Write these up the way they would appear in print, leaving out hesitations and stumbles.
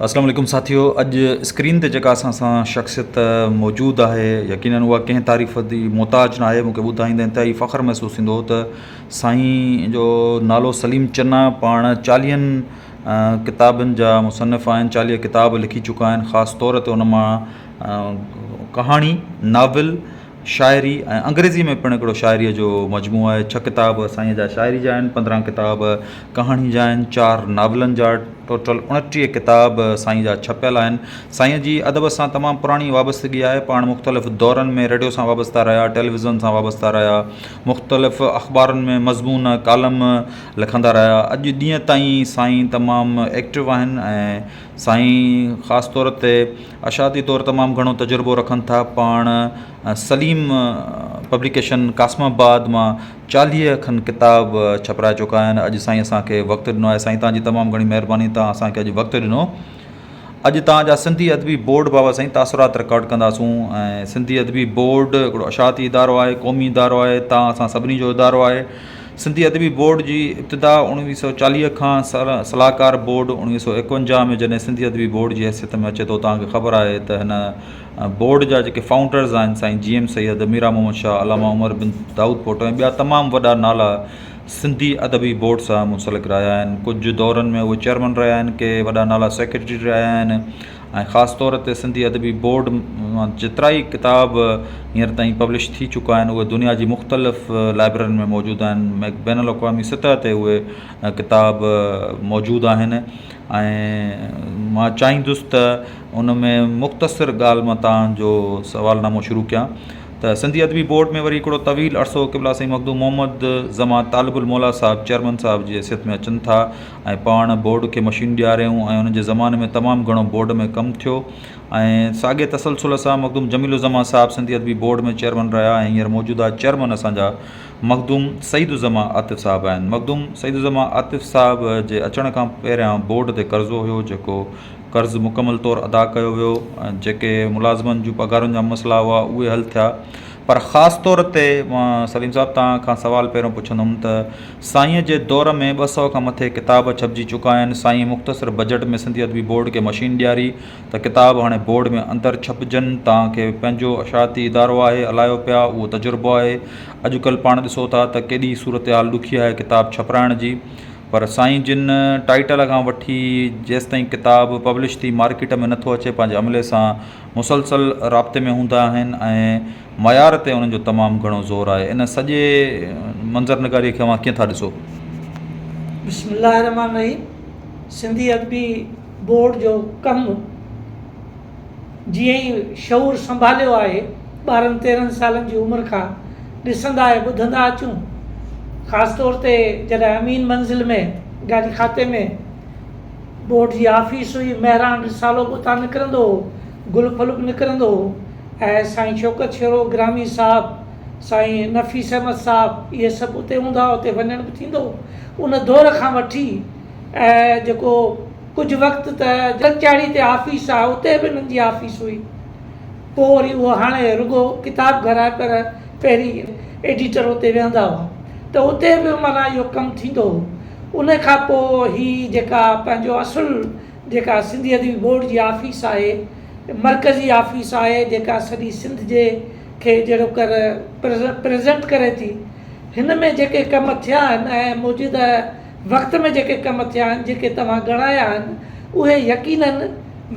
اسلام عليڪم ساٿيو اڄ اسڪرين تي جيڪا اسان سان شخصيت موجود آهي يقينن اها ڪنهن تعريف جي محتاج نه آهي مونکي ٻڌائيندي انتهائي فخر محسوس ٿيندو ته سائين جو نالو سليم چنا پاڻ چاليهن ڪتابن جا مصنف آهن چاليهه ڪتاب لکي چڪا آهن خاص طور تي ان مان ڪهاڻي ناول شاعري ۽ انگريزي ۾ پڻ هڪڙو شاعريء جو مجموعو آهي. ڇهه ڪتاب سائينء جا شاعري جا آهن، 15 ڪتاب ڪهاڻي جا آهن، چار ناولن جا، ٽوٽل 29 ڪتاب سائينء جا ڇپيل آهن. سائينء جي ادب سان تمام پراڻي وابستگي آهي. پاڻ مختلف دورن ۾ ريڊيو سان وابسته رهيا، ٽيليويزن سان وابسته رهيا، مختلف اخبارن ۾ مضمون، ڪالم لکندا رهيا. اڄ ڏينهن تائين سائين تمام ايڪٽو آهن ۽ سائين خاص طور تي اشاعتي طور تمام گهڻو تجربو رکن ٿا. پاڻ سليم پبليڪيشن قاسم آباد مان 40 کن ڪتاب ڇپرائي چڪا آهن. اڄ سائين اسان کي وقت ڏنو آهي. سائين توهان جي تمام گهڻي مهرباني توهان اسان کي اڄ وقت ڏنو. اڄ توهان جا سنڌي ادبي بورڊ بابت سائين تاثرات رڪارڊ ڪنداسون ۽ سنڌي ادبي بورڊ هڪڙو اشاعتي ادارو آهي، قومي ادارو آهي، توهان اسان سڀني جو ادارو آهي. سنڌي ادبي بورڊ جي ابتدا 1940 کان صلاحڪار بورڊ 1951 ۾ جڏهن سنڌي ادبي بورڊ جي حيثيت ۾ اچي ٿو توهان کي خبر آهي ته هن بورڊ جا جيڪي فائونڊرز آهن سائين جي ايم سيد، ميران محمد شاهه، علامه عمر بن دائود پوٽو ۽ ٻيا تمام وڏا نالا سنڌي ادبي بورڊ سان منسلڪ رهيا آهن. ڪجهه دورن ۾ اهي چيئرمن رهيا آهن، ڪي وڏا نالا سيڪريٽري رهيا آهن ۽ خاص طور تي سنڌي ادبي بورڊ مان جيترائي ڪتاب هينئر تائين پبلش ٿي چڪا آهن اهي دنيا جي مختلف لائبررين ۾ موجود آهن بين الاقوامي سطح تي اهي ڪتاب موجود آهن ۽ مان چاهيندس ته ان ۾ مختصر ڳالهه مان توهان جو سوال نامو شروع ڪيان ته سنڌي ادبي بورڊ ۾ وري هڪڙو طويل عرصو قبلا سائين مخدوم محمد زمان طالب الموليٰ صاحب چيئرمن صاحب جي حيثيت ۾ اچن ٿا ۽ پاڻ بورڊ کي مشين ڏياريائون ۽ انهن جي زماني ۾ تمام گهڻو بورڊ ۾ ڪم ٿيو ۽ ساڳئي تسلسل سان مخدوم جميل الزمان صاحب سنڌي ادبي بورڊ ۾ چيئرمن رهيا ۽ هينئر موجوده چيئرمن اسان جا مخدوم سعيد الزمان عاطف صاحب آهن. مخدوم سعيد الزمان عاطف صاحب جي اچڻ کان پهريان بورڊ تي قرضو هيو جيڪو قرض مڪمل طور ادا ڪيو ويو ۽ جيڪي ملازمن جون پگهارن جا مسئلا هئا اهي حل ٿيا پر خاص طور تي مان سليم صاحب توهان کان سوال پهريون پڇندم ته سائينء جي دور ۾ 200 کان مٿي ڪتاب ڇپجي چڪا آهن. سائينء مختصر بجيٽ ۾ سنڌي ادبي بورڊ کي مشين ڏياري ته ڪتاب هاڻي بورڊ ۾ اندر ڇپجن. توهان کي پنهنجو اشاعتي ادارو آهي، هلايو پيا، اهو تجربو آهي. اڄڪلهه پاڻ ڏسو ٿا ته ڪيڏي صورتحال ڏکي آهي ڪتاب ڇپرائڻ جي. پر سائين جن ٽائيٽل کان وٺي جيستائين ڪتاب پبلش ٿي مارڪيٽ ۾ نٿو اچي پنهنجي عملي سان مسلسل رابطي ۾ هوندا آهن ۽ معيار تي انهن جو تمام گهڻو زور آهي. ان سڄي منظر نگاريء کي اوهان ڪيئن ٿا ڏسو؟ بسم الله الرحمٰن الرحيم سنڌي ادبي بورڊ جو ڪم جيئن ئي شعور سنڀاليو آهي ٻارهن تيرهن سالن جي عمر کان ڏسندا ۽ ٻڌندا اچون خاص طور تي جڏهن امين منزل ۾ گاڏي کاتي ۾ بورڊ جي آفيس هئي مهراڻ رسالو به اتان نڪرندو هو گل ڦل به نڪرندو هو ۽ سائين شوڪت شيرو گرامي صاحب، سائين نفيس احمد صاحب اهي سڀ اتي هوندا هئا، اتي وڃڻ به ٿيندو هو. ان دور کان وٺي ۽ جيڪو ڪجهه وقت ته ڪچهري تي آفيس آهي اتي به انهن جي آفيس هئي. پوء وري اهو هاڻي رڳو ڪتاب گهر آهي پر پهرين ايڊيٽر اتي ويهندا هئا ته اتي به معنيٰ اهو ڪم ٿيندو هو. ان کان پوء هي جيڪا پنهنجو اصل جيڪا سنڌي ادبي بورڊ جي آفيس آهي، مرڪزي آفيس آهي جيڪا سڄي سنڌ جي کي جهڙوڪر پريزنٽ ڪري ٿي. هن ۾ جيڪي ڪم ٿيا آهن ۽ موجوده وقت ۾ جيڪي ڪم ٿيا آهن جيڪي توهان ڳڻايا آهن اهي يقينن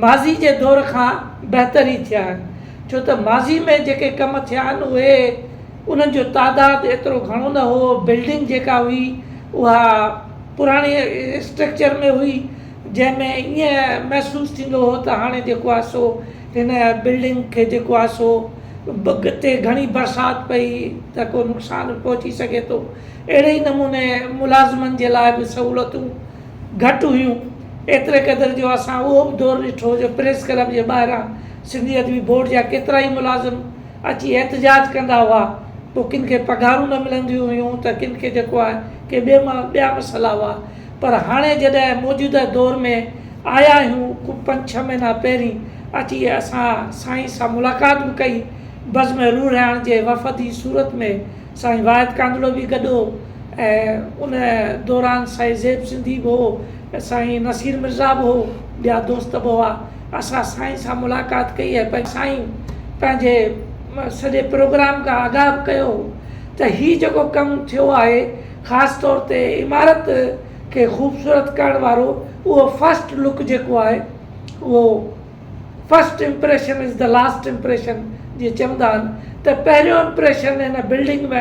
ماضي جي دور کان بهتر ئي ٿيا آهن ڇو ته ماضي ۾ جيڪي ڪم ٿيا آهن اهي انهن جو تعداد ايترو گهڻو نه هو بلڊنگ جيڪا هئي اها پراڻي اسٽرڪچر ۾ هئي جنهن ۾ ائين محسوس ٿيندو هو ته هاڻي جيڪو آهي سو هن بلڊنگ کي جيڪو آهي سو تي گهڻي برسات پئي ته ڪو نقصان به پهچي سگهي ٿو. اهڙي ئي نموني ملازمن جي لاء به سهولتون گهٽ هيون. ايتري قدر جو اسان اهو به دور ڏٺو جو پريس ڪلب جي ٻاهران سنڌي ادبي بورڊ جا ڪيترائي ملازم اچي احتجاج ڪندا هئا. پوء ڪن کي پگهارون نه ملنديون هيون ته ڪن کي جيڪو آهي ڪي ٻيا مسئلا هئا. پر هاڻي جڏهن موجوده دور ۾ آيا آهيون ڪو پنج ڇهه مهينا پهرين اچي اسان سائين سان ملاقات به ڪئي بزم روح رهاڻ جي وفد جي صورت ۾ سائين واحد ڪانڌڙو به گڏ هو ۽ ان دوران سائين زيب سنڌي به هو سائين نصير مرزا به هو ٻيا دوست به هئا. اسان سائين سان ملاقات ڪئي ۽ سائين پنهنجي سڄي پروگرام کان آگاهه به ڪيو هو ته هي جيڪو ڪم ٿيو آهي خاص طور تي عمارت کي خوبصورت ڪرڻ وارو اهو فرسٽ لڪ جيڪو آهي اهو first impression is the last impression جيئن چوندا آهن ته پهريون امپريشن هن بلڊنگ ۾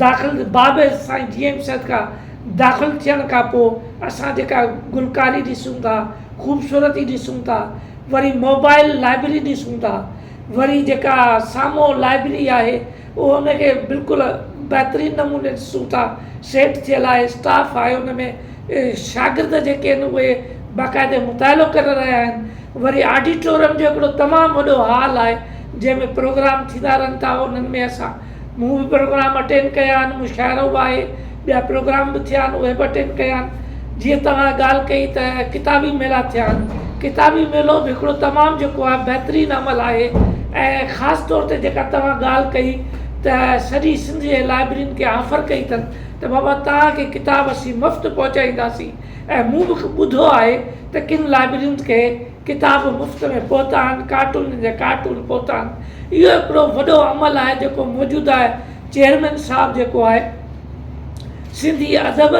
داخل باب سائين جي ايم سيد کان داخل ٿيڻ کان پوء اسان جيڪا گلڪاري ڏسون ٿا خوبصورتي ڏسون ٿا وري موبائل لائبرري ڏسون ٿا وري جيڪا سامهون لائبرري آهي اهو ان کي بلڪل بهترين نموني ڏسون ٿا سيٽ ٿيل آهي اسٽاف آهي ان ۾ شاگرد جيڪي آهن اهي باقاعدي مطالعو ڪري رهيا آهن وري آڊيٽوريم جو هڪڙو تمام وڏو هال آهي جنهن ۾ پروگرام ٿيندا رهن ٿا انهن ۾ اسان مون به پروگرام اٽينڊ ڪيا آهن مشاعرو به آهي ٻيا پروگرام به ٿيا آهن اهي به اٽينڊ ڪيا آهن جيئن توهان ڳالهه ڪئي ته ڪتابي ميلا ٿيا آهن ڪتابي ميلو به هڪڙو تمام جيڪو آهي بهترين عمل آهي ۽ خاص طور تي جيڪا توهان ڳالهه ڪئي ته سڄي سنڌ جي لائبرين کي آفر ڪئي اٿن ته بابا توهان کي ڪتاب اسين مفت پهچائينداسين ۽ مون به ٻڌو آهي ته ڪن لائبرين کي ڪتاب مفت ۾ پهتا آهن، ڪارٽونن جا ڪارٽون پهتا آهن. اهو هڪڙو وڏو عمل آهي جيڪو موجوده چيئرمين صاحب جيڪو آهي سنڌي ادب،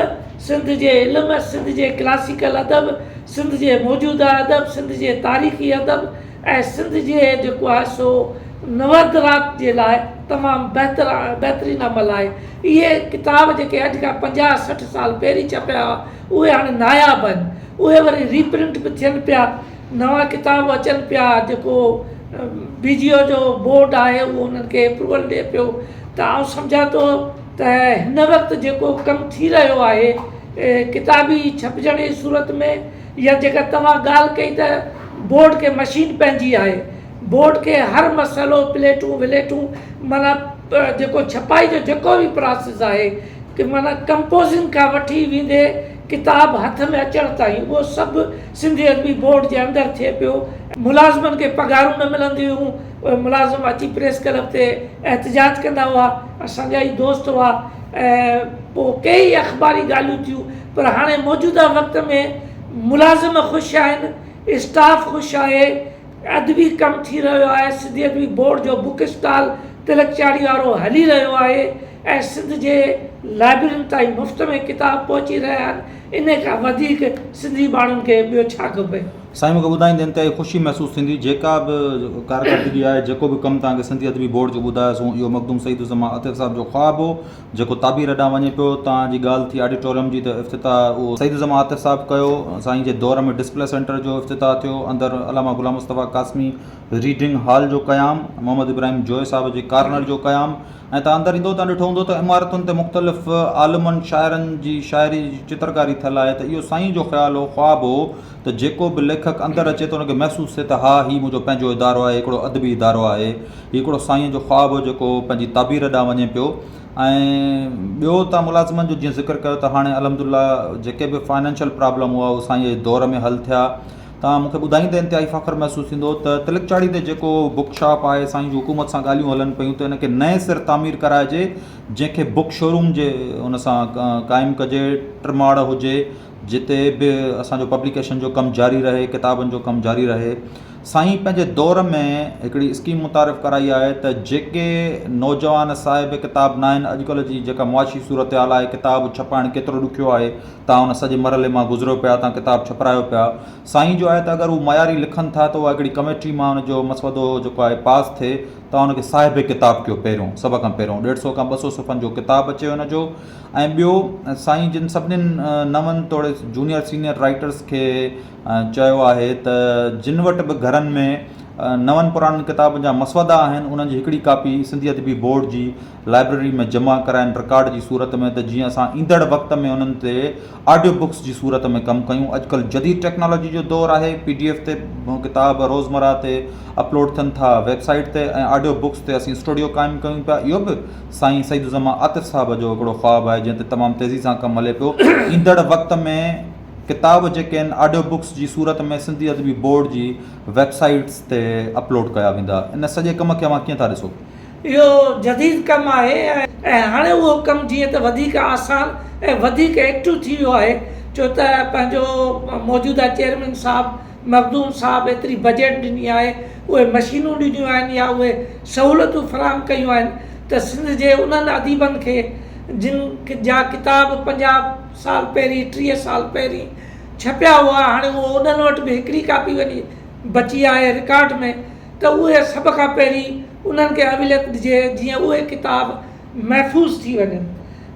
سنڌ جي علم، سنڌ جي ڪلاسيڪل ادب، سنڌ جي موجوده ادب، سنڌ جي تاريخي ادب ۽ سنڌ جي جيڪو آهي سو نوادرات جي لاء تمام بهتر بهترين عمل آهي. اهي ڪتاب جيڪي اڄ کان 50 60 سال پهرين ڇپيا هئا اهي هاڻي ناياب آهن. اهي وري ري پرنٽ به ٿين پيا، نوان ڪتاب اچن پيا، جيڪو بي جي او جو بورڊ آهي اهو انهن کي اپروول ڏئي پيو ته آئون سمجهان ٿو ته هن وقت جيڪو ڪم ٿي رهيو آهي ڪتابي ڇپجڻ جي صورت ۾ يا جيڪا توهان ڳالهه ڪئي ته بورڊ کي مشين پنهنجي آهي بورڊ کي هر مسئلو پليٽون وليٽون معنيٰ جيڪو ڇپائي جو جيڪو به پراسيس آهي معنيٰ ڪمپوزنگ کان وٺي ويندي ڪتاب هٿ ۾ اچڻ تائين اهو سڀ سنڌي ادبي بورڊ جي اندر ٿئي پيو. ملازمن کي پگهارون نه ملنديون هيون، اهي ملازم اچي پريس ڪلب تي احتجاج ڪندا هئا، اسان جا ئي دوست هئا ۽ پوء ڪيئي اخباري ڳالهيون ٿيون پر هاڻي موجوده وقت ۾ ملازم خوش آهن، اسٽاف خوش آهي، ادبي ڪم ٿي رهيو آهي، سنڌي ادبي بورڊ جو بڪ اسٽال تلڪ چاڙهي وارو هلي رهيو آهي ۽ سنڌ جي لائبررين تائين مفت ۾ ڪتاب پهچي رهيا آهن، انهي کان وڌيڪ سنڌي ماڻهن کي ٻيو ڇا کپي. سائين مونکي ٻڌائيندي انتهائي خوشي محسوس ٿيندي جيڪا به ڪارڪردگي آهي جيڪو به ڪم توهان کي سنڌي ادبي بورڊ جو ٻڌايوسون اهو مخدوم سعيد الزمان عاطف صاحب جو خواب هو جيڪو تعبير ڏانهن وڃي پيو توهان جي ڳالهه ٿي آڊيٽوريم جي ته افتتاح اهو سعيد الزمان عاطف صاحب ڪيو سائين جي دور ۾ ڊسپلي سينٽر جو افتتاح ٿيو اندر علامه غلام مصطفيٰ قاسمي ريڊنگ هال جو قيام محمد ابراهيم جويي صاحب جي ڪارنر جو قيام ۽ توهان اندر ايندو ته ڏٺو هوندو ته عمارتن تي مختلف عالمن شاعرن جي شاعري جي چترڪاري ٿيل آهي ته اهو سائين جو خيال هو خواب هو ته جيڪو به ليکڪ اندر اچي ته ان کي محسوس ٿئي ته ها هي منهنجو پنهنجو ادارو آهي هڪڙو ادبي ادارو آهي هي هڪڙو سائين جو خواب هو جيڪو پنهنجي تعبير ڏانهن وڃي پيو ۽ ٻيو توهان ملازمن جو جيئن ذڪر ڪيو ته هاڻي الحمد لله جيڪي به فائنانشل پرابلم هئا اهي سائين جي دور ۾ حل ٿيا توهان مون کي ٻڌائيندي انتهائي فخر محسوس ٿيندو ته تلڪ چاڙهي تي جيڪو بڪ شاپ آهي سائين جون حڪومت سان ڳالهيون هلن پيون ته ان کي نئين سر تعمير ڪرائجي جنهن کي بڪ شوروم جي ان سان قائم ڪجي ٽماڙ هجي جتي به اسان جو پبليڪيشن جو ڪم جاري رهي ڪتابن جو ڪم جاري رهي سائين پنهنجي دور ۾ هڪڙي اسڪيم متعارف ڪرائي آهي ته جيڪي نوجوان صاحب ڪتاب ناهن اڄڪلهه جي جيڪا معاشي صورتحال آهي ڪتاب ڇپائڻ ڪيترو ڏکيو آهي تان ان سڄي مرحلي مان گذريو پيا تان ڪتاب ڇپرايو پيا سائين جو آهي ته اگر هو معياري لکن ٿا ته اها هڪڙي ڪميٽي مان ان جو مسودو جيڪو آهي پاس ٿئي تان ان کي صاحب ڪتاب ڪيو پهريون سڀ کان پهريون ڏيڍ سو کان 200 صفحن جو ڪتاب اچي ان جو ۽ ٻيو سائين جن سڀنين نون توڙي جونيئر سينيئر رائٽرس کي چيو آهي ته جن وٽ به گهرن ۾ نون پراڻن ڪتابن جا مسودا آهن انهن جي هڪڙي ڪاپي سنڌي ادبي بورڊ جي لائبريري ۾ جمع ڪرائين رڪارڊ جي صورت ۾ ته جيئن اسان ايندڙ وقت ۾ انهن تي آڊيو بڪس جي صورت ۾ ڪم ڪيون اڄڪلهه جديد ٽيڪنالاجي جو دور آهي پي ڊي ايف تي ڪتاب روزمره تي اپلوڊ ٿين ٿا ويب سائيٽ تي ۽ آڊيو بڪس تي اسين اسٽوڊيو قائم ڪيون پيا اهو به سائين سعيد الزمان عاطف صاحب جو هڪڙو خواب آهي جنهن تي تمام تيزي سان ڪم هلي پيو ايندڙ وقت ۾ ڪتاب جيڪي آهن آڊيو بڪس جي صورت ۾ سنڌي ادبي بورڊ جي ويب سائيٽس تي اپلوڊ ڪيا ويندا. ان سڄي ڪم کي اوهان ڪيئن ٿا ڏسو؟ اهو جديد ڪم آهي ۽ هاڻي اهو ڪم جيئن ته وڌيڪ آسان ۽ وڌيڪ ايڪٽو ٿي ويو آهي ڇو ته پنهنجو موجوده چيئرمين صاحب مخدوم صاحب ايتري بجيٽ ڏني آهي، اهي مشينون ڏنيون آهن يا اهي سهولتون فراهم ڪيون آهن ته سنڌ جي انهن اديبن کي جن جا ڪتاب 50 سال پهرين، 30 سال پهرين ڇپيا هئا، هاڻي اهو انهن وٽ به هڪڙي ڪاپي وڃي بچي آهي رڪارڊ ۾ ته اهي سڀ کان پهرين انهن کي اوليت ڏجي جيئن اهي ڪتاب محفوظ ٿي وڃن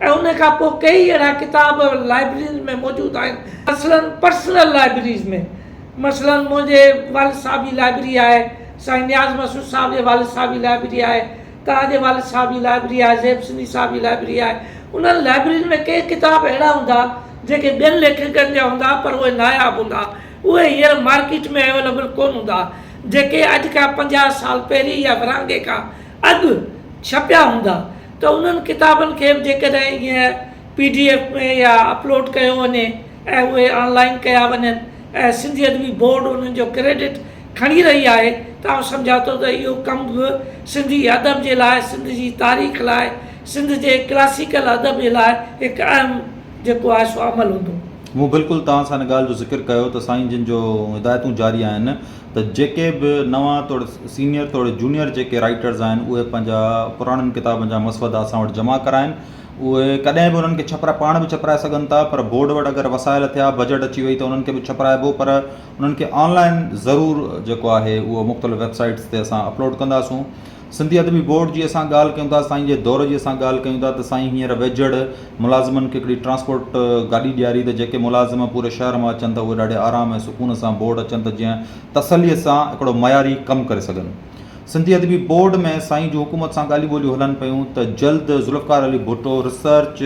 ۽ ان کان پوء ڪيئي اهڙا ڪتاب لائبريرين ۾ موجود آهن مثلاً پرسنل لائبريريز ۾ مثلاً منهنجي والد صاحب جي لائبريري آهي، سائين نياز مسعود صاحب جي والد صاحب جي لائبريري آهي، توهان جي والد صاحب جي لائبريري آهي، زيب سنڌي صاحب جي لائبريري آهي. انهن لائبريرين ۾ ڪي ڪتاب اهڙا هوندا جيڪي ٻين ليکڪن جا هوندا پر اهي ناياب هوندا. اهي هينئر مارڪيٽ ۾ اويليبل ڪونه هوندا جيڪي اڄ کان 50 سال پهرين يا ورهاڱي کان اڳ ڇپيا هوندا ته انهن ڪتابن کي به جيڪڏهن ائين پي ڊي ايف ۾ يا اپلوڊ ڪيو وڃي ۽ اهي آن لائين ڪيا وڃن ۽ سنڌي ادبي بورڊ انهن جو ڪريڊٽ کڻي رهي آهي ته آئون سمجهان ٿو ته اهو ڪم به سنڌي ادب جي لاء، سنڌ جي تاريخ لاء، سنڌ جي ڪلاسيڪل ادب جي لاء هڪ اهم جيڪو آهي سو عمل هوندو. مون بلڪل توهان سان ان ڳالهه جو ذڪر ڪيو ته سائين جن جو هدايتون جاري آهن ته جيڪي به نوان توڙي سينيئر توڙي جونيئر جيڪي رائيٽرز آهن اهي پنهنجا پراڻن ڪتابن جا مسودا اسان وٽ جمع ڪرائن اهي ڪڏهن به انهن کي ڇپرائي پاڻ به ڇپرائي سگهن ٿا پر بورڊ وٽ اگر وسائل ٿيا بجيٽ اچي وئي ته انهن کي به ڇپرائبو پر انهن کي آن لائن ضرور جيڪو آهي اهو مختلف ويب سائيٽس تي اسان اپلوڊ ڪنداسون سنڌي ادبي بورڊ جي اسان ڳالهه ڪيون ٿا سائين جي دور جي اسان ڳالهه ڪيون ٿا ته سائين هينئر ويجهڙ ملازمن کي هڪڙي ٽرانسپورٽ گاڏي ڏياري ته جيڪي ملازم پوري شهر مان اچن ته اهي ڏاڍي آرام ۽ سڪون سان بورڊ اچن ته جيئن تسلي سان هڪڙو معياري ڪم ڪري سگهن. سنڌي ادبي بورڊ ۾ سائين جون حڪومت سان ڳالهيون ٻولهيون هلن پيون ته جلد ذوالفقار علي ڀٽو ريسرچ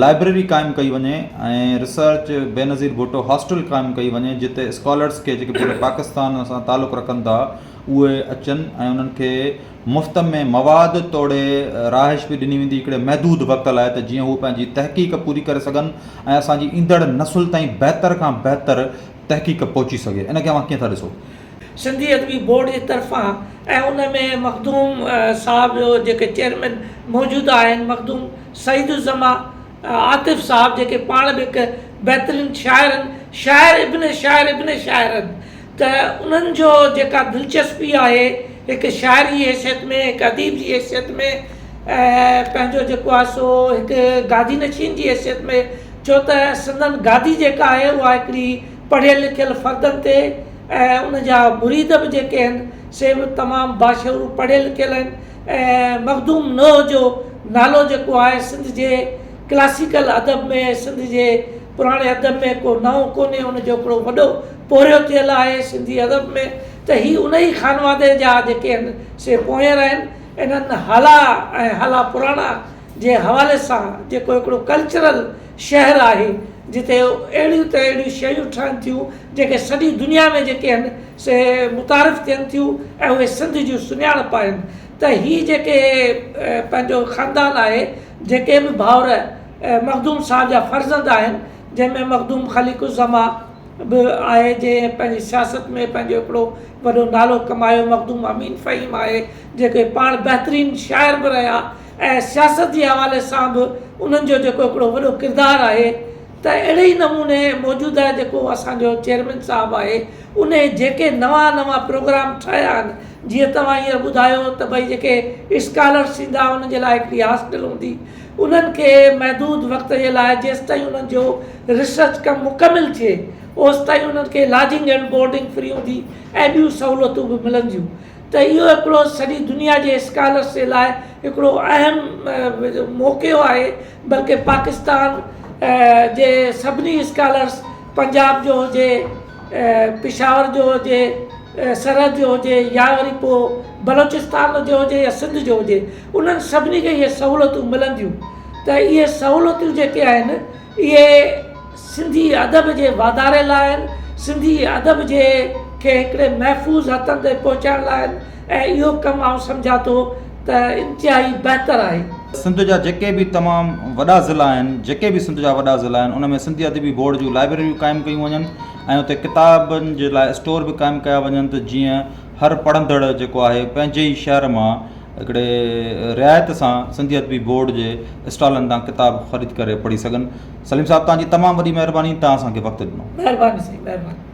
لائبريري قائم ڪئي وڃي ۽ ريسرچ بينظير ڀٽو هاسٽل قائم ڪئي وڃي جتي اسڪالرس کي جيڪي پوري پاڪستان سان تعلق رکن ٿا اهي اچن ۽ انهن کي مفت ۾ مواد توڙي رهائش به ڏني ويندي هڪڙي محدود وقت لاء ته جيئن هو پنهنجي تحقيق پوري ڪري سگهن ۽ اسان جي ايندڙ نسل تائين بهتر کان بهتر تحقيق پهچي سگهي ان کي اوهان ڪيئن ٿا ڏسو؟ سنڌي ادبي بورڊ جي طرفان ۽ ان ۾ مخدوم صاحب جو جيڪي چيئرمين موجوده آهن مخدوم سعيد الزمان عاطف صاحب جيڪي پاڻ به هڪ بهترين شاعر آهن شاعر ابن شاعر ابن شاعر آهن ته انهن جو جيڪا دلچسپي آهي هڪ شاعر جي حيثيت ۾ هڪ اديب جي حيثيت ۾ ۽ پنهنجو جيڪو آهي سو هڪ گادي نشين جي حيثيت ۾ ڇو ته سندن گادي جيڪا آهي اها هڪڙي پڙهيل لکيل فردن تي ۽ ان جا مريد به جيڪي آهن سي به تمام باشعور پڙهيل لکيل آهن ۽ مخدوم نوح جو نالو جيڪو آهي سنڌ جي ڪلاسيڪل ادب ۾ سنڌ جي پراڻي ادب ۾ ڪو نئون ڪونهي ان جو هڪڙو وڏو پورهيو ٿيل آهي سنڌي ادب ۾ ته هي ان ئي خانوادي جا جيڪي آهن سي پوئينر آهن انهن هالا ۽ هالا پراڻا جي حوالي سان جيڪو هڪڙو ڪلچرل شهر آهي جتي اهڙيون ته اهڙيون شيون ٺهن ٿيون جيڪي سڄي دنيا ۾ جيڪي آهن سي متعارف ٿين ٿيون ۽ اهي سنڌ جون سڃاڻپ آهن ته هي جيڪي پنهنجو خاندان آهي جيڪي به ڀائر مخدوم صاحب جا فرزند آهن جنهن ۾ مخدوم خليق الزمان به آهي جنهن پنهنجي سياست ۾ پنهنجو هڪڙو وڏو نالو ڪمايو مخدوم امين فهيم آهي جيڪي پاڻ بهترين شاعر به رهيا ۽ سياست جي حوالي سان به انهن جو جيڪو هڪڙو وڏو ڪردار آهي ته اهڙي ئي نموني موجوده جيڪو اسان جو چيئرمين صاحب آهي انهي جيڪي نوان نوان پروگرام ٺاهيا آهن جيئن توهان هينئر ٻڌايو ته ڀئي جيڪي اسڪالرس ٿيندا انهن جي لاء هڪڙي هاسٽل هوندي انهن کي محدود وقت جي لاء جيستائين انهن جو ريسرچ ڪم مڪمل ٿئي اوستائين انهن کي لاجنگ اينڊ بورڊنگ فري هوندي ۽ ٻيون سهولتون به ملنديون ته اهو هڪڙو سڄي دنيا جي اسڪالرس جي لاء هڪڙو اهم موقعو آهي بلڪه پاڪستان جي سڀني اسڪالرس پنجاب جو هجي پشاور جو هجي سرحد جو هجي يا وري پوء بلوچستان جو هجي يا سنڌ جو هجي انهن سڀني کي اهي سهولتون ملنديون ته اهي سهولتون جيڪي آهن اهي سنڌي ادب جي واڌاري لاء آهن، سنڌي ادب جي کي هڪڙي محفوظ هٿن تائين پهچائڻ لاء آهن ۽ اهو ڪم آئون سمجهان ٿو ته انتهائي بهتر آهي. سنڌ جا جيڪي به تمام وڏا ضلعا آهن، جيڪي به سنڌ جا وڏا ضلعا آهن، ان ۾ سنڌي ادبي بورڊ جون لائبريريون قائم ڪيون وڃن ۽ اتي ڪتابن جي لاء اسٽور به قائم ڪيا وڃن ته جيئن هر پڙهندڙ جيڪو آهي پنهنجي ئي شهر مان هڪڙي رعايت سان سنڌي ادبي بورڊ جي اسٽالن تان ڪتاب خريد ڪري پڙهي سگهن. سليم صاحب توهان جي تمام وڏي مهرباني توهان اسان کي وقت ڏنو. مهرباني سائين مهرباني.